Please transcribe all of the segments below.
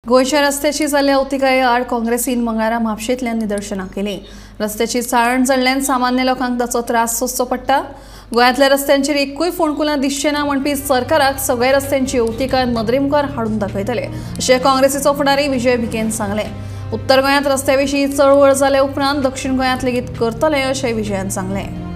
गोंयच्या रस्त्याची जाल्ल्या अवतिकाये आड काँग्रेसीन मंगळारा म्हापशेंतल्यान निदर्शनां केलीं. रस्त्याची चाळण जाल्ल्यान सामान्य लोकांक ताचो त्रास सोंसचो पडटा. गोंयांतल्या रस्त्यांचेर एकूय फोंडकुलां दिसचें ना म्हणपी सरकाराक सगळ्या रस्त्यांची अवतिकाय नदरेमुखार हाडून दाखयतले अशें काँग्रेसीचो फुडारी विजय भिकेन सांगलें. उत्तर गोंयांत रस्त्या विशीं चळवळ जाले उपरांत दक्षिण गोंयांत लेगीत करतले अशें विजयान सांगलें.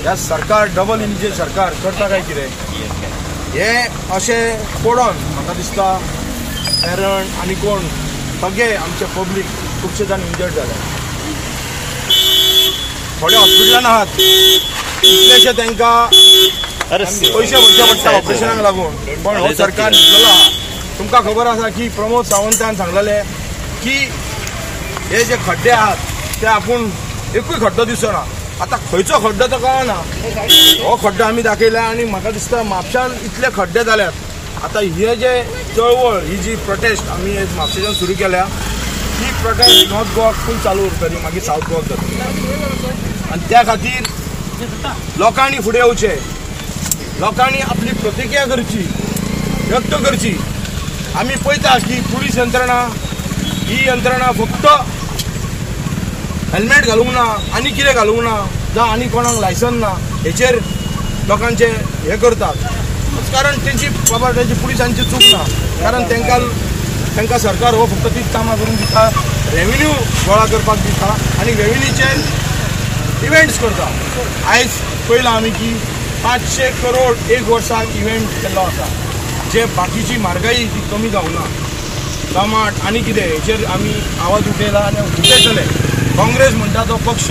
ह्या सरकार डबल इंजिन सरकार करता काय कितें हें अशें पडोन म्हाका दिसता पेरंट आनी कोण सगळे आमचे पब्लीक खुबशे जाण इंजर्ड जाले, थोडे हॉस्पिटलान आहात, इतलेशे तांकां पयशे भरचे पडटा ऑपरेशनाक लागून. पण हो सरकार न्हिदलेलो आहा. तुमकां खबर आसा की प्रमोद सावंतान सांगलेलें की हे जे खड्डे आहात ते आपूण एकूय खड्डो दिसना. आतां खंयचो खड्डो तो कळना. हो खड्डो आमी दाखयला आनी म्हाका दिसता म्हापशान इतले खड्डे जाल्यात. आतां हे जे चळवळ ही जी प्रोटेस्ट आमी म्हापशेच्यान सुरू केल्या ही प्रोटेस्ट नॉर्थ गोवाक फूल चालू उरतली, मागीर सावथ गोवाक जातली. आनी त्या खातीर लोकांनी फुडें येवचें, लोकांनी आपली प्रतिक्रिया करची, व्यक्त करची. आमी पळयता की पुलीस यंत्रणा ही यंत्रणा फक्त हेल्मेट घालूंक ना आनी कितें घालूंक ना जावं आनी कोणाक लायसन ना हेचेर लोकांचे हे करतात. कारण तेंची बाबा तेंची पुलिसांची चूक ना, कारण तांकां तांकां सरकार हो फक्त तीच कामां करून दिता, रेवेन्यू गोळा करपाक दिता आनी रेवेन्यूचेर इव्हेंट्स करता. आयज पळयलां आमी की 500 करोड एक वर्साक इव्हेंट केल्लो आसा, जे बाकीची म्हारगाई ती कमी जावना, टमाट आनी कितें हेचेर आमी आवाज उठयला आनी उठयतले. काँग्रेस म्हणटा तो पक्ष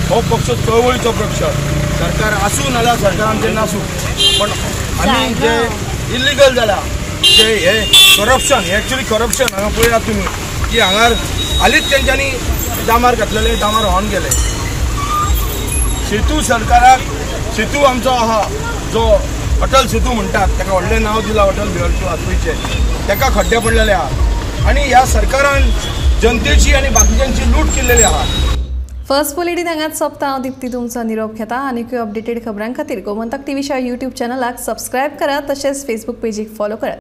हो पक्ष चळवळीचो पक्ष, सरकार आसूं नाल्यार सरकार आमचें नासूं, पण आमी जे इल्लिगल जाला जे हे करप्शन, हे एक्चुअली करप्शन हांगा पळयात तुमी की हांगार हालींच तेंच्यांनी डामार घातलेले, डामार व्होन गेले. सेतू सरकाराक सेतू आमचो आहा जो अटल सेतू म्हणटात ताका व्हडलें नांव दिलां अटल बिहारी वाजपेयीचें, ताका खड्डे पडलेले आहा आनी ह्या सरकारान जनतेची आनी बाकीच्यांची लूट केल्लेली आहा. फर्स्ट बुलेटीन हांगाच सोंपता. हांव दीप्ती तुमचो निरोप घेता. आनीकूय अपडेटेड खबरां खातीर गोमंतक टीव्हीच्या यूट्यूब चॅनलाक सबस्क्रायब करात, तशेंच फेसबूक पेजीक फॉलो करात.